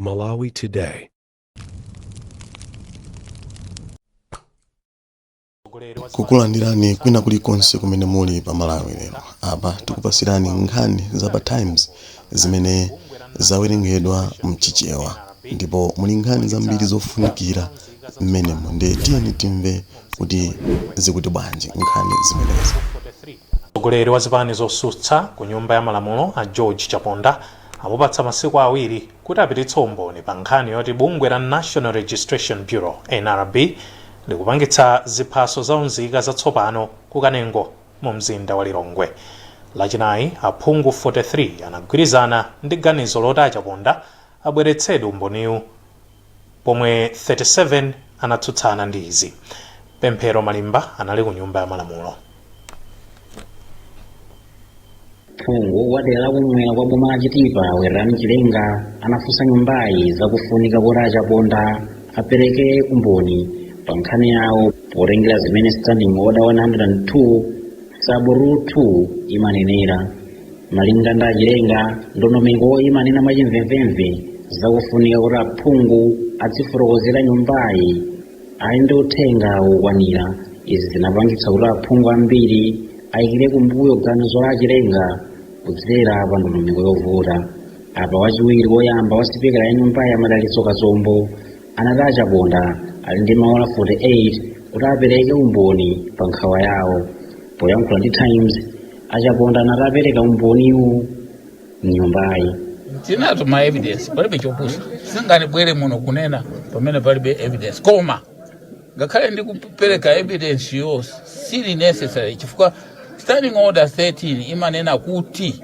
Malawi Today. Kukulandirani kwina kulikonse kumene muli pa Malawi Lero. Apa tikupasirani nkhani za pa Times zimene zawerengedwa mchichewa ndipo muli nkhani zambiri zofunikira mmenemo ndiye tiyeni timve kuti zikuti bwanji nkhani zimenezi. Mtsogoleri wa zipani zosutsa ku Nyumba ya Malamulo a George Chaponda amupatsa masiku awiri kuti apititse umboni pa nkhani yoti bungwe la National Registration Bureau, nrb, likupangitsa ziphaso za unzika zatsopano ku Kanengo mu mzinda wa Lilongwe. Lachinayi, aphungu 43 anagwirizana ndi ganizo loti a Chaponda abweretsedi umboniwu pomwe 37 anatsutsana ndi izi. Pemphero Malimba anali ku Nyumba ya Malamulo. Phungu wa dera la kumwera kwa boma la Chitipa, Werani Chilenga, anafunsa nyumbayi za kufunika koti a Chaponda apereke umboni pa nkhani yawo potengera zimene Standing Order 102 sub rule 2 imanenera. Malinga ndi a Chilenga, ndondomeko imanena mwachimvemvemve za kufunika kuti aphungu adzifotokozera nyumbayi ali ndi uthenga wokwanira. Izi zinapangitsa kuti aphungu ambiri ayikire kumbuyo ganizo la a Chilenga kudzera pa ndondomeko yovota. Apa wachiwiri woyamba wa sipikala ya nyumbayi a Madalitso Kazombo anati a Chaponda ali ndi maola 48 kuti apereke umboni pa nkhawa yawo. Poyankhula ndi Times, a Chaponda anati apereka umboniwu mnyumbayi. Tinazo ma evidence, palibe chopusa. Singandibwere muno kunena pamene palibe evidence, koma ngakhale ndikupereka evidence yo sili necessary chifukwa Standing Order 13 imanena kuti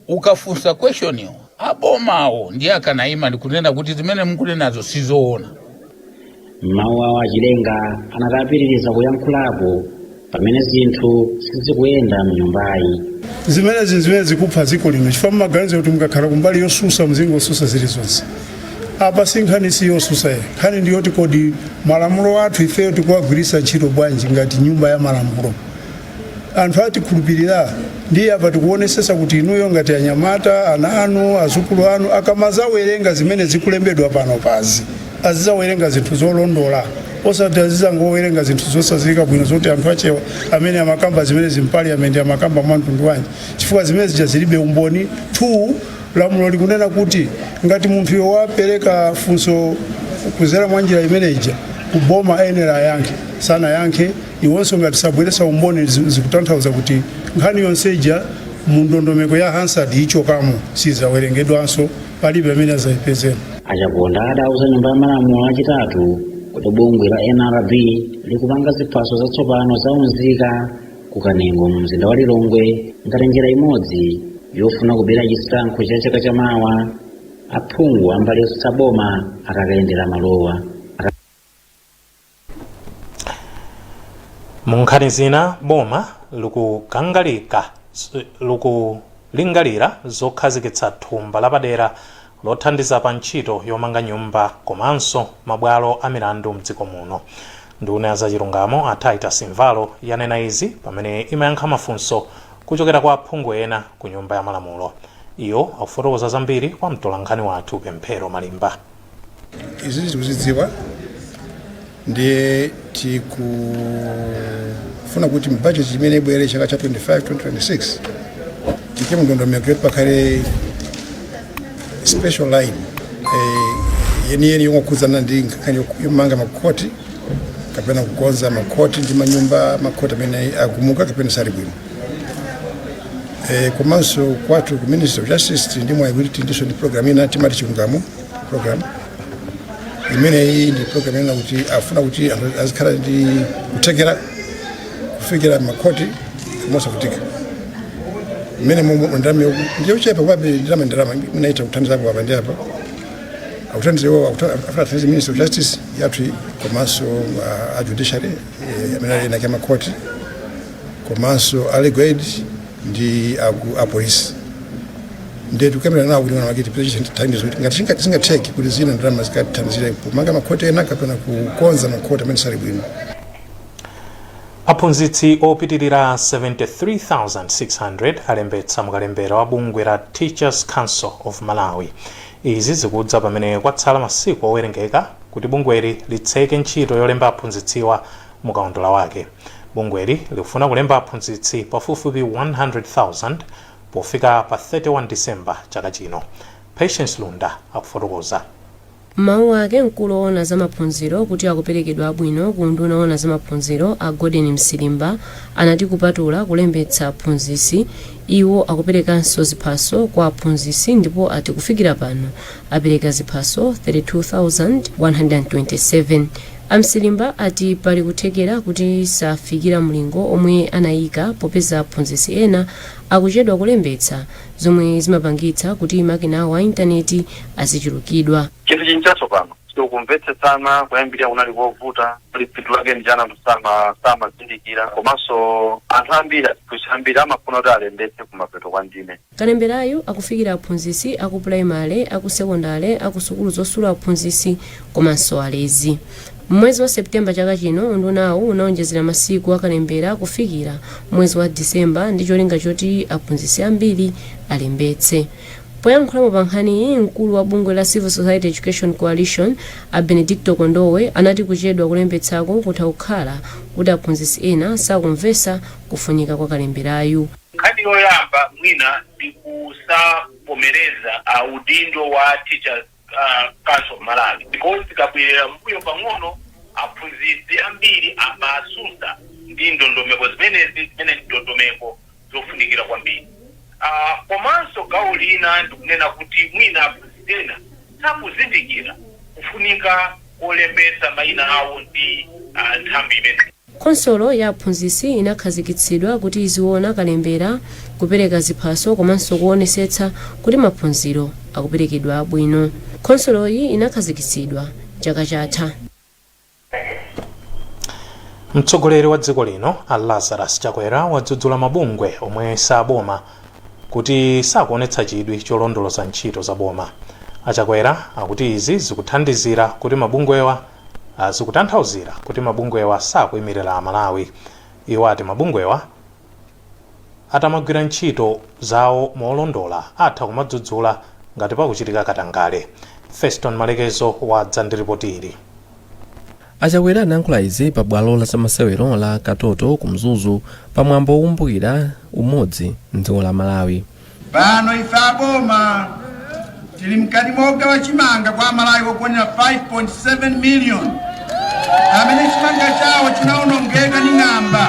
ukafunsa question yo abomawo ndiye akanayima ndikunena kuti zimene mukunenazo sizoona. M'mawu awo a Chilenga anati apitiriza kuyankhulapo pamene zinthu sizikuyenda mnyumbayi. Zimenezi zimene zikupha dziko lino chifukwa mumaganiza kuti mukakhala kumbali yosusa muzingosusa zilizonse. Apa si nkhani si yosusa iyi. Nkhani ndi yoti kodi malamulo athu ifeyo tikuwagwiritsa ntchito bwanji ngati nyumba ya malamulo. Anthu atikhulupirira ndiye apa tikuonesesa kuti inuyo ngati anyamata, ana anu, azukulu anu akamazawerenga zimene zikulembedwa pano pazi azizawerenga zinthu zolondola osati azizangowerenga zinthu zosadziwika bwino zoti anthu achewa amene amakamba zimenezi m'parliament amakamba mwa mtundu wanji chifukwa zimene zija zilibe umboni. 2 lamulo likunena kuti ngati munthuyo wapereka funso kuzera mwa njira imene ija kuboma ayenera ayankhe, sanayankhe iwonso ngati sabweretsa umboni zikutanthauza kuti nkhani yonse ija mu ndondomeko ya Hansard ichokamo, sizawerengedwanso, palibe amene azayipezemo. A Chaponda adauza Nyumba ya Malamulo Lachitatu kuti bungwe la nrb likupanga ziphaso zatsopano za unzika ku Kanengo mu mzinda wa Lilongwe ngati njira imodzi yofuna kubera chisankho cha chaka chamawa aphungu a mbali yotsutsa boma atakayendera malowa. Mu nkhani zina, boma likulingalira zokhazikitsa thumba lapadera lothandiza pa ntchito yomanga nyumba komanso mabwalo a milandu mdziko muno. Nduna ya zachilungamo a Titus Mvalo yanena izi pamene imayankha mafunso kuchokera kwa aphungu ena ku Nyumba ya Malamulo. Iwo akufotokoza zambiri kwa mtolankhani wathu Pemphero Malimba. Izi tikuzidziwa, ndiye tikufuna kuti m'budget imene ibwere chaka cha 25 2026 tiike mndondomeko yoti pakhale special line yeniyeni yongokhudzana ndi nkhani yomanga makhoti kapena kukonza makhoti ndi manyumba makhoti amene agumuka kapena sali bwino. Komanso kwathu ku Ministry of Justice ndi mwayi kuti tindiso ndi program ina timati Chilungamo Program. Imeneyi ndi program ina kuti afuna kuti anthu azikhala ndi kuthekera kufikira makhoti mosavutika. Mmene momwe ndalama ndiyochepa kwabe, ndalama inaita kuthandizapo apa ndi apa, akuthandiza iwo, afuna athandize Ministry of Justice yathu komanso a judiciary amene ali nake makhoti komanso a Legal Aid ndi a police. Ndiye tikukambirana nawo kuti mwina tipeze chithandizo kuti ngati zingatheke kuti zina ndalama zikathandizire kumanga makhoti ena kapena kukonza makhoti amene sali bwino. Aphunzitsi opitirira 73,600 alembetsa mukalembera wa bungwe la Teachers Council of Malawi. Izi zikudza pamene kwatsala masiku owerengeka kuti bungweli litseke ntchito yolemba aphunzitsiwa mukaundula wake. Bungweli likufuna kulemba aphunzitsi pafupifupi 100,000 pofika pa 31 Disemba chaka chino. Patience Lunda akufotokoza. M'mawu ake, mkulu owona za maphunziro kuti akuperekedwa abwino ku unduna owona za maphunziro, a Gordon Msilimba, anati kupatula kulembetsa aphunzitsi, iwo akuperekanso ziphaso kwa aphunzitsi ndipo ati kufikira pano apereka ziphaso 32,127. A Msilimba ati pali kuthekera kuti safikira mlingo omwe anayika popeza aphunzitsi ena akuchedwa kulembetsa, zomwe zimapangitsa kuti makina awo a intaneti azichulukidwa. Chinthu chinthu chatsopano, sikumvetsetsana kuyambirira kunali kovuta. Kuli phindu lake ndi chani, anthu samazindikira, komanso anthu ambiri, aphunzitsi ambiri amafuna kuti alembetse kumapeto kwa ndime. Kalemberayu akufikira aphunzitsi aku pulaimale, aku sekondale, aku sukulu zosula aphunzitsi komanso alezi. Mwezi wa Septemba chaka chino, undunawu unaonjezera masiku akalembera kufikira mwezi wa Disemba ndi cholinga choti aphunzitsi ambiri alembetse. Poyankhulapo pa nkhaniyi, mkulu wa bungwe la Civil Society Education Coalition, a Benedicto Kondowe, anati kuchedwa kulembetsako kutha kukhala kuti aphunzitsi ena sakumvetsa kufunika kwa kalemberayu. Nkhani yoyamba mwina ndi kusavomereza udindo wa Teachers Council of Malawi, because tikabwerera mbuyo pang'ono, aphunzitsi ambiri amasusa ndi ndondomeko zimenezi, zimene ndi ndondomeko zofunikira kwambiri. Komanso gawo lina ndikunena kuti mwina aphunzitsi ena sakuzindikira kufunika kolembetsa mayina awo ndi nthambi imene. Khonsolo ya aphunzitsi inakhazikitsidwa kuti iziona kalembera, kupereka ziphaso komanso kuonesetsa kuti maphunziro akuperekedwa abwino. Khonsoloyi inakhazikitsidwa chaka chatha. Mtsogoleri wa dziko lino, a Lazarus Chakwera, wadzudzula mabungwe omwe saboma kuti sakuonetsa chidwi cholondoloza ntchito za boma. A Chakwera akuti izi zikutanthauzira kuti mabungwewa sakuyimirira Amalawi. Iwo ati mabungwewa atamagwira ntchito zawo molondola, atha kumadzudzula ngati pakuchitika katangale. Feston Malekezo wadza ndi ripoti ili. A Chakwera anayankhula izi pa bwalo la zamasewero la Katoto ku Mzuzu pamwambo wokumbukira umodzi mdziko la Malawi. Pano ife aboma tili mkati mogawa chimanga kwa Amalawi okwanira 5.7 million amene chimanga chawo chinawonongeka ndi ng'amba,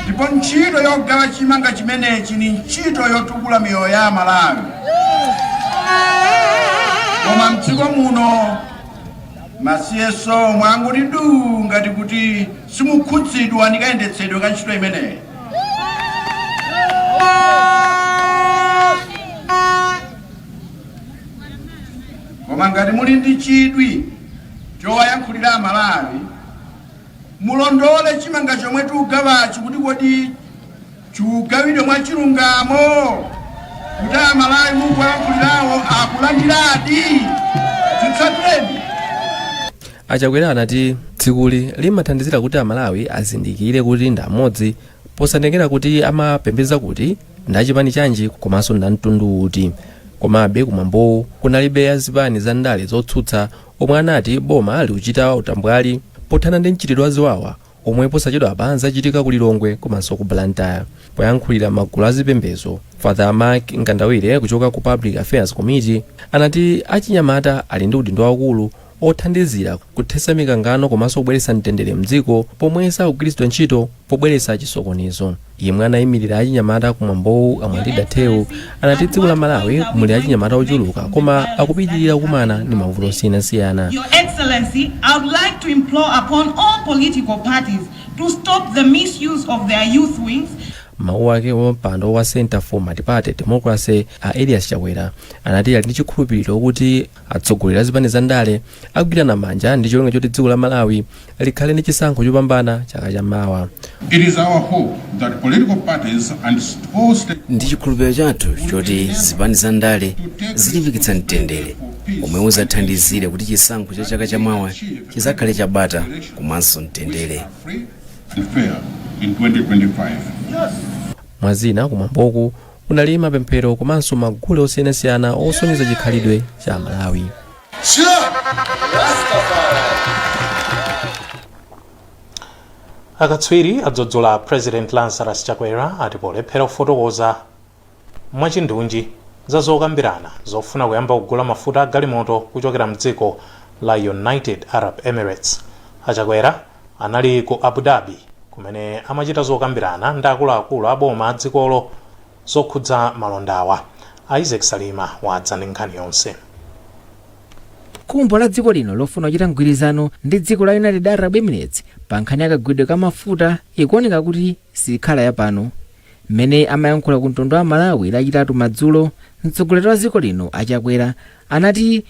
ndipo ntchito yogawa chimanga chimenechi ni ntchito yotukula miyoyo ya Amalawi. Koma mdziko muno ma CSO mwanguti du ngati kuti simukhudzidwa ndi kayendetsedwe ka ntchito imeneyi. Koma ngati muli ndi chidwi chowayankhulira Amalawi, mulondole chimanga chomwe tikugawachi kuti kodi chikugawidwa mwachilungamo, kuti Amalawi mukuwayankhulirawo akulandiradi. Zitsatireni. A Chakwera anati tsikuli limathandizira kuti Amalawi azindikire kuti ndi amodzi posatengera kuti amapembedza kuti ndachipani chanji komanso ndamtundu uti. Komabe kumwambowu kunalibe azipani za ndale zotsutsa, omwe anati boma likuchita utambwali pothana ndi mchitidwe wa ziwawa omwe posachedwapa zachitika ku Lilongwe komanso ku Blantyre. Poyankhulira magulu azipembedzo, Father Mark Mkandawire kuchoka ku Public Affairs Committee anati achinyamata ali ndi udindo waukulu othandizira kuthetsa mikangano komanso kubweretsa mtendere mdziko pomwe sakugwiritsidwa ntchito pobweretsa chisokonezo. Yemwe anayimirira achinyamata kumwambowu, Amwalida Theu, anati dziko la Malawi muli achinyamata ochuluka koma akupitirira kukumana ndi mavuto osiyanasiyana. Your Excellency, I would like to implore upon all political parties to stop the misuse of their youth wings. Mawu ake, wapampando wa Center for Multiparty Democracy, a Elias Chakwera, anati ali ndi chikhulupiriro kuti atsogoleri a zipani za ndale agwirana manja ndi cholinga choti dziko la Malawi likhale ndi chisankho chopambana chaka chammawa. It is our hope that political parties and all Ndi chikhulupiriro chathu choti zipani za ndale zilimbikitsa mtendere omwe uzathandizire kuti chisankho cha chaka chamawa chizakhale chabata komanso mtendere. And fair in 2025. Mwazina, kumwamboku Kunali mapemphero komanso magule osiyanasiyana osonyeza chikhalidwe cha Malawi. Akatswiri adzudzula President Lazarus Chakwera ati polephera kufotokoza mwachindunji za zokambirana zofuna kuyamba kugula mafuta a galimoto kuchokera mdziko la United Arab Emirates. A Chakwera anali ku Abu Dhabi kumene amachita zokambirana ndi akuluakulu a boma a dzikolo zokhudza malondawa. Isaac Salima wadza ndi nkhani yonse. Khumbo la dziko lino lofuna kuchita mgwirizano ndi dziko la United Arab Emirates pa nkhani ya kagulidwe ka mafuta ikuoneka kuti sikhala yapano. Mmene amayankhula ku mtundu wa Malawi Lachitatu madzulo, mtsogoleri wa dziko lino a Chakwera anati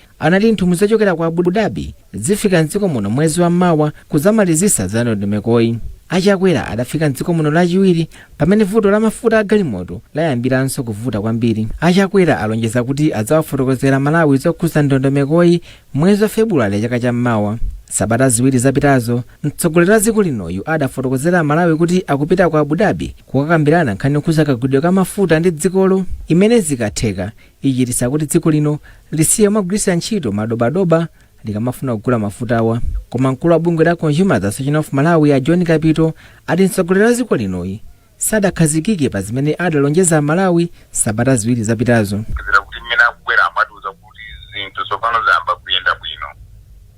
nthumwi zochokera ku Abu Dhabi zifika mdziko muno mwezi wa mawa kudzamalizitsa za ndondomekoyi. A Chakwera adafika mdziko muno Lachiwiri pamene vuto la mafuta a galimoto layambiranso kuvuta kwambiri. A Chakwera alonjeza kuti adzawafotokozera Amalawi zokhudza ndondomekoyi mwezi wa February chaka cha mmawa. Sabata ziwiri zapitazo, mtsogoleri wa dziko linoyu adafotokozera Amalawi kuti akupita ku Abu Dhabi kukakambirana nkhani yokhudza kagulidwe ka mafuta ndi dzikolo, imene zikatheka ichititsa kuti dziko lino lisiye kumagwiritsa ntchito madobadoba likamafuna kugula mafutawa. Koma mkulu wa bungwe la Consumers Association of Malawi a John Kapito ati mtsogoleri wa dziko linoyi sadakhazikike pa zimene adalonjeza Amalawi sabata ziwiri zapitazo. Kuti mmene akubwera amatiuza kuti zinthu tsopano zayamba kuyenda bwino,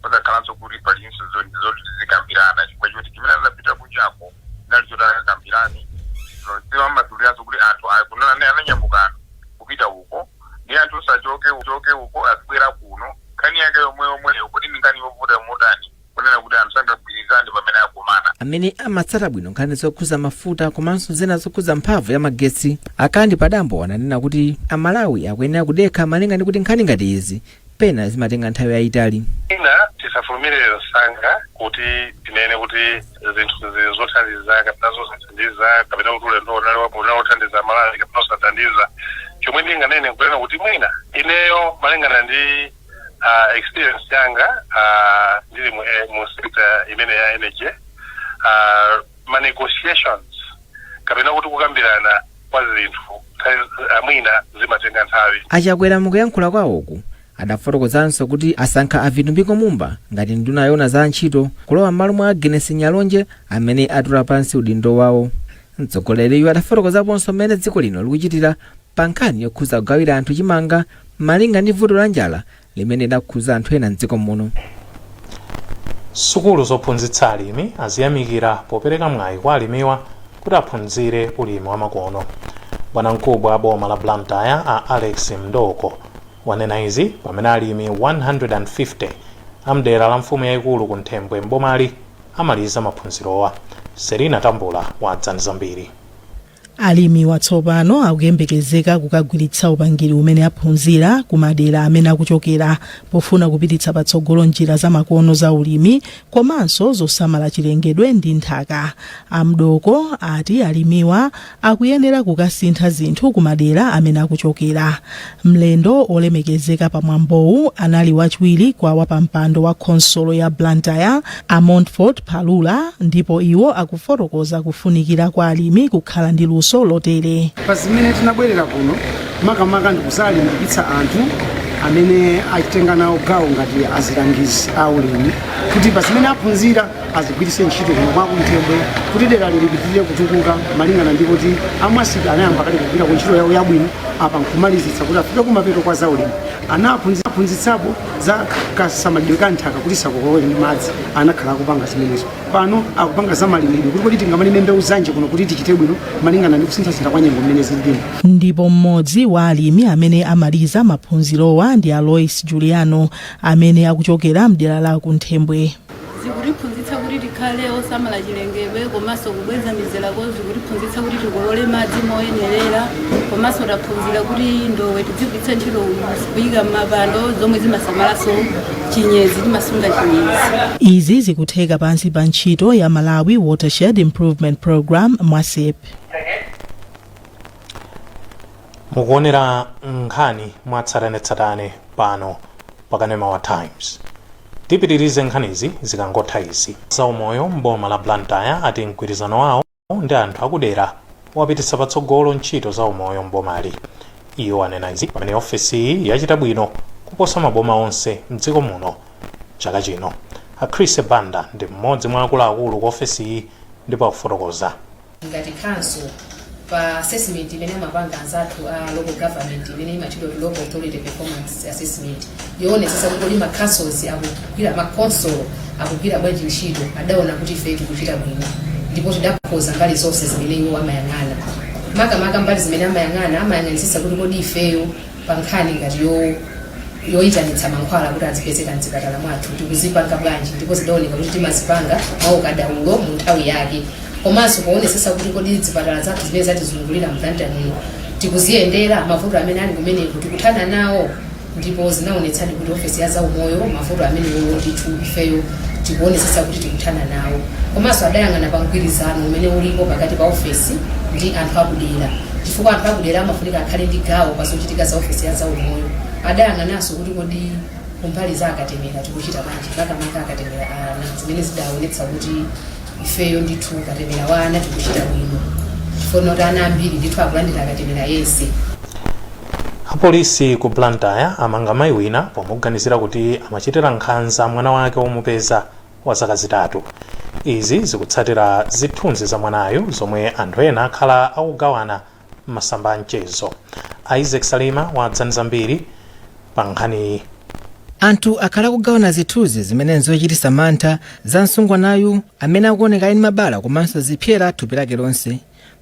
padzakhalanso kuti palinso zoti tizikambirana, chifukwa choti chimene anapita kunjako chinali choti akakambirane. Amatuliranso kuti anthu ananyamuka kupita uko ndi anthu osachoke choke uko azibwera kuno. Nkhani yake yomwe yomweyo, kuti ndi nkhani yovuta motani kunena kuti anthu sangagwirizane pamene akumana? Amene amatsata bwino nkhani zokhuza mafuta komanso zina zokhuza mphamvu ya magetsi, a Kandi Padambo, ananena kuti Amalawi akuyenera kudekha malinga ndi kuti nkhani ngati izi pena zimatenga nthawi yayitali. Ina tisafulumire msanga kuti tinene kuti zinthu zili zothandiza kapena zosathandiza, kapena kuti ulendo unali wothandiza Malawi kapena osathandiza. Chomwe ndinganene nkunena kuti mwina ineyo, malingana ndi experience yanga ndili mu sector imene ya energy, ma negotiations kapena kuti kukambirana kwa zinthu mwina zimatenga nthawi. A Chakwera mukuyankhula kwawoku adafotokozanso kuti asankha a Vitumbiko Mumba ngati nduna yoona za ntchito kulowa m'malo mwa Agnes Nyalonje amene atula pansi udindo wawo. Mtsogoleriyu adafotokozaponso mmene dziko lino likuchitira pa nkhani yokhuza kugawira anthu chimanga malinga ndi vuto la njala limene lidakhuza anthu ena mdziko muno. Sukulu zophunzitsa alimi aziyamikira popereka mwayi kwa alimiwa kuti aphunzire ulimi wamakono. Bwanamkubwa wa boma la Blantyre a Alex Mdooko wanena izi pamene alimi 150 amdera la mfumu yayikulu ku Nthembwe mbomali amaliza maphunzirowa. Serina Tambula wadza ndi zambiri. Alimiwa tsopano akuyembekezeka kukagwiritsa upangiri umene aphunzira ku madera amene akuchokera pofuna kupititsa patsogolo njira zamakono za ulimi komanso zosamala chilengedwe ndi nthaka. A Mdooko ati alimiwa akuyenera kukasintha zinthu ku madera amene akuchokera. Mlendo olemekezeka pa mwambowu anali wachiwiri kwa wapampando wa khonsolo ya Blantyre a Montfort Phalula, ndipo iwo akufotokoza kufunikira kwa alimi kukhala ndi luso lotere. Pa zimene tinabwerera kuno makamaka ndikuzalimbikitsa anthu amene achitenga nawo gawo ngati azilangizi a ulimi kuti pa zimene aphunzira azigwiritse ntchito kuno kwa ku Nthembwe kuti dera lipitirire kutukuka, malingana ndi kuti a MWASIT anayamba kale kugwira ku ntchito yawo yabwino apa nkumalizitsa kuti afike kumapeto kwa zaulimi. Anaphunzitsapo za kasamalidwe ka nthaka kuti isakokoloke ndi madzi, anakhala akupanga zimenezo. Pano akupanga za malimidwe, kuti kodi tingamalime mbewu zanji kuno kuti tichite bwino malingana ndi kusinthasintha kwa nyengo mmene zilili. Ndipo mmodzi wa alimi amene amaliza maphunzirowa ndi Alois Juliano amene akuchokera mdera la ku Nthembwe. Zikutiphunzitsa kuti tikhale osamala chilengedwe komanso kubweza mizerako. Zikutiphunzitsa kuti tikolole madzi moyenerera, komanso taphunzira kuti ndowe tidzigwiritsa ntchito kuyika m'mapando zomwe zimasamalanso chinyezi, timasunga chinyezi. Izi zikutheka pansi pa ntchito ya Malawi Watershed Improvement Program, MWASIP. Mukuonera nkhani mwatsatanetsatane pano pakanema wa Times. Tipitirize nkhanizi zikangotha izi. Zaumoyo mboma la Blantyre ati mgwirizano wawo ndi anthu akudera Wapititsa patsogolo ntchito za umoyo mbomali. Iwo anena izi pamene ofesiyi yachita bwino kuposa maboma onse mdziko muno chaka chino. A Chris Banda ndi mmodzi mwa akuluakulu ku ofesiyi ndipo akufotokoza. Ngati council, pa assessment imene amapanga anzathu a local government, imene imatchedwa kuti Local Authority Performance Assessment, yoonetsetsa kuti kodi ma councils akugwira, ma council akugwira bwanji ntchito, adaona kuti ife tikuchita bwino ndipo tidakhoza mbali zonse zimene iwo amayang'ana. Makamaka mbali zimene amayang'ana, amayang'anitsitsa kuti kodi ifeyo pa nkhani ngati yoyitanitsa mankhwala kuti azipezeka mzipatala mwathu tikuzipanga bwanji, ndipo zidaoneka kuti timazipanga mwaukadaulo mu nthawi yake, komanso kuonetsetsa kuti kodi zipatala zathu zimene zatizungulira m'Blantyre muno tikuziyendera, mavuto amene ali kumeneko tikuthana nawo, ndipo zinaonetsadi kuti ofesi ya zaumoyo mavuto amenewo ndithu ifeyo tikuonetsetsa kuti tikuthana nawo. Komanso adayang'ana pa mgwirizano umene ulipo pakati pa ofesi ndi anthu akudera, chifukwa anthu akudera amafunika akhale ndi gawo pa zochitika za ofesi ya zaumoyo. Adayang'ananso kuti kodi kumbali za akatemera tikuchita bwanji, makamaka akatemera ana, zimene zidaonetsa kuti ifeyo ndithu katemera wa ana tikuchita bwino, chifukwa kuti ana ambiri ndithu akulandira akatemera yense. Apolisi ku Blantyre amanga mayi wina pomuganizira kuti amachitira nkhanza mwana wake womupeza wa zaka 3. Izi zikutsatira zithunzi za mwanayu zomwe anthu ena akhala akugawana m'masamba a mchezo. Isaac Salima wadza ndi zambiri pa nkhaniyi. Anthu akhala akugawana zithunzi zimene nzochititsa mantha za msungwanayu amene akuoneka ali ndi mabala komanso zipsera thupi lake lonse.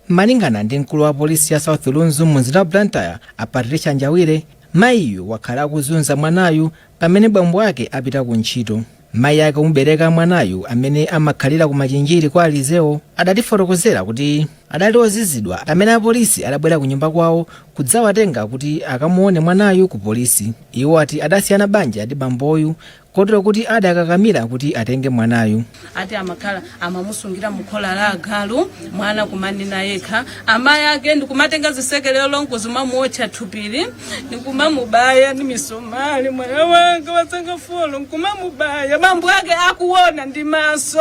Malingana ndi mkulu wa polisi ya South Lunzu mu mzinda wa Blantyre, a Patricia Njawire, mayiyu wakhala akuzunza mwanayu pamene bambo ake apita ku ntchito. Mayi ake omubereka mwanayu, amene amakhalira ku Machinjiri kwa Alizeo, adatifotokozera kuti adali ozizidwa pamene apolisi adabwera ku nyumba kwawo kudzawatenga kuti akamuone mwanayu ku polisi. Iwo ati adasiyana banja ndi bamboyu kotero kuti adakakamira kuti atenge mwanayu. Ati amakhala amamusungira mukhola la agalu mwana, kumanena yekha amayi ake, ndikumatenga zisekelero nkuzimamuotcha thupili, ndikumamubaya ndi misomali mwana wanga wazaka 4, nkumamubaya bambo ake akuona ndi maso.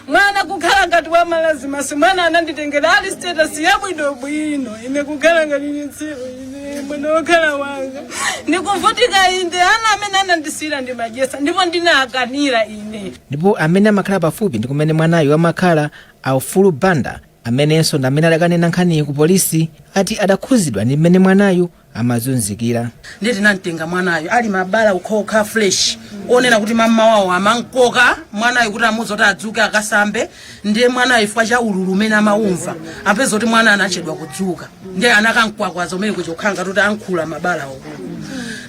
Mwana kukhala ngati wamalazimasi. Mwana ananditengera ali status yabwinobwino, ine kukhala ngati chitsiru. Ine mwana wokhala wanga ndikuvutika inde ana amene anandisiyira ndimadyesa, ndipo ndinakanira ine. Ndipo amene amakhala pafupi ndi kumene mwanayu amakhala, Aufulu Banda, amenenso ndi amene adakanena nkhaniyi ku polisi, ati adakhuzidwa ndi mmene mwanayu amazunzikira. Ndiye tinamtenga mwanayo ali mabala okhaokha fresh, onena kuti mama wawo amankoka mwanayo kuti amuuze kuti adzuke akasambe. Ndiye mwanayo chifukwa cha ululu umene amaumva, apeza kuti mwana anachedwa kudzuka, ndiye anakankwakwaza umene kuchokhala ngati kuti ankhula mabala okulu,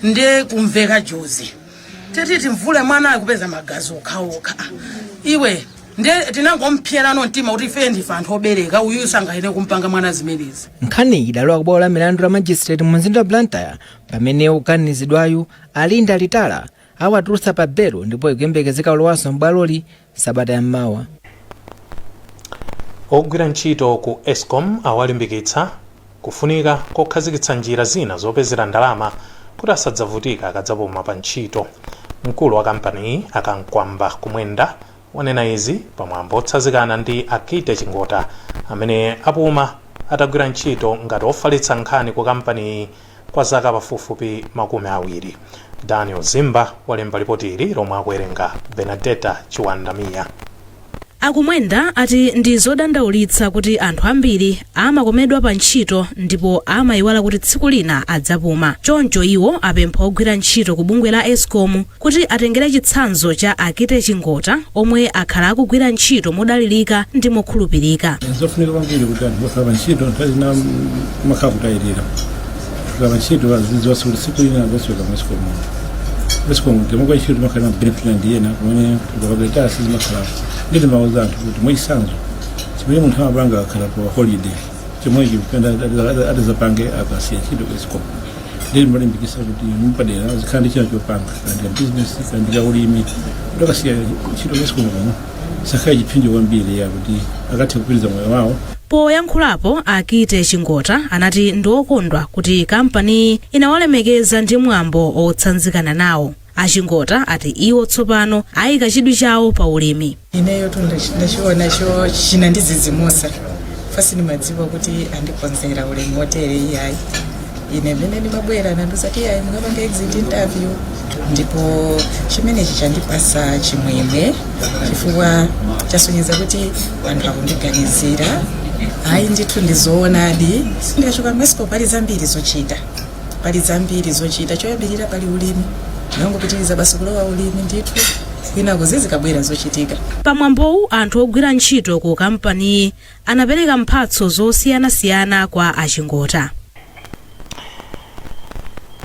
ndiye kumveka jozi teti timvule mwanayo, kupeza magazi okhaokha iwe. Ndiye tinangompyerano mtima kuti ife ndife anthu obereka, uyu sangayenere kumpanga mwana zimenezi. Nkhaniyi idalowa ku bwalo la milandu la magistrate mu mzinda wa Blantyre pamene woganizidwayu, Alinda Litala, awatulutsa pa belo ndipo ikuyembekezeka kulowanso m'bwaloli sabata yammawa. Ogwira ntchito ku Escom awalimbikitsa kufunika kokhazikitsa njira zina zopezera ndalama kuti asadzavutika akadzapuma pa ntchito. Mkulu wa kampaniyi, a Kamkwamba Kumwenda, wanena izi pamwambo otsazikana ndi Akite Chingota amene apuma atagwira ntchito ngati ofalitsa nkhani ku kampaniyi kwa zaka pafupifupi 20. Daniel Zimba walemba lipoti ili lomwe akuwerenga Benadeta Chiwandamiya. A Kumwenda ati ndi zodandaulitsa kuti anthu ambiri amakomedwa pa ntchito ndipo amayiwala kuti tsiku lina adzapuma. Choncho iwo apempha ogwira ntchito ku bungwe la Escom kuti atengere chitsanzo cha Akite Chingota omwe akhala akugwira ntchito modalirika ndi mokhulupirika. Zofunika kwambiri kuti anthu okhala pa ntchito nthawi zina kumakhala kutayirira. Kukhala pa ntchito azidziwanso kuti tsiku lina adzachoka mu Escom. Escom timagwira ntchito, timakhala na benefit ndi ena kumene tikapita sizimakhalapo. Ndi timauza anthu kuti mwachitsanzo chimene munthu amapanga akakhala pa holiday, chomwecho atizapange akasiya ntchito ku Escom. Ndi timalimbikitsa kuti mupadera azikhala ndi china chopanga, kaya ndi business, kaya ndi kaulimi, kuti akasiya ntchito ku Escom kuno sakhale chipsinjo kwambiri ya kuti akathe kupitiriza moyo wawo. Poyankhulapo, Akite Chingota anati ndi okondwa kuti kampaniyi inawalemekeza ndi mwambo otsanzikana nawo. A Chingota ati iwo tsopano ayika chidwi chawo pa ulimi. Ineyo tu ndachiona cho chinandidzidzimutsa. Sindimadziwa kuti andikonzera ulemu wotere, iyayi. Ine mmene ndimabwera nandiuza kuti iyayi, mukapanga exit interview, ndipo chimenechi chandipasa chimwemwe chifukwa chasonyeza kuti anthu akundiganizira. Ayi ndithu, ndizoonadi, ndikachoka m'Escom pali zambiri zochita, pali zambiri zochita. Choyambirira pali ulimi, ndingangopitiriza basi kulowa ulimi ndithu, kwinako zizikabwera zochitika. Pamwambowu anthu ogwira ntchito ku kampaniyi anapereka mphatso zosiyanasiyana kwa Achingota.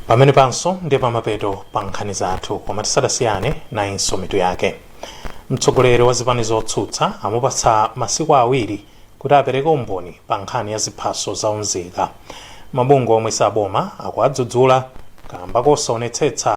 Pamene panso ndi pamapeto pa nkhani zathu, koma tisadasiyane nayinso mitu yake. Mtsogoleri wa zipani zotsutsa amupatsa masiku 2 kuti apereke umboni pa nkhani ya ziphaso zaunzika. Mabungwe omwe saboma akuadzudzula kamba kosaonetsetsa.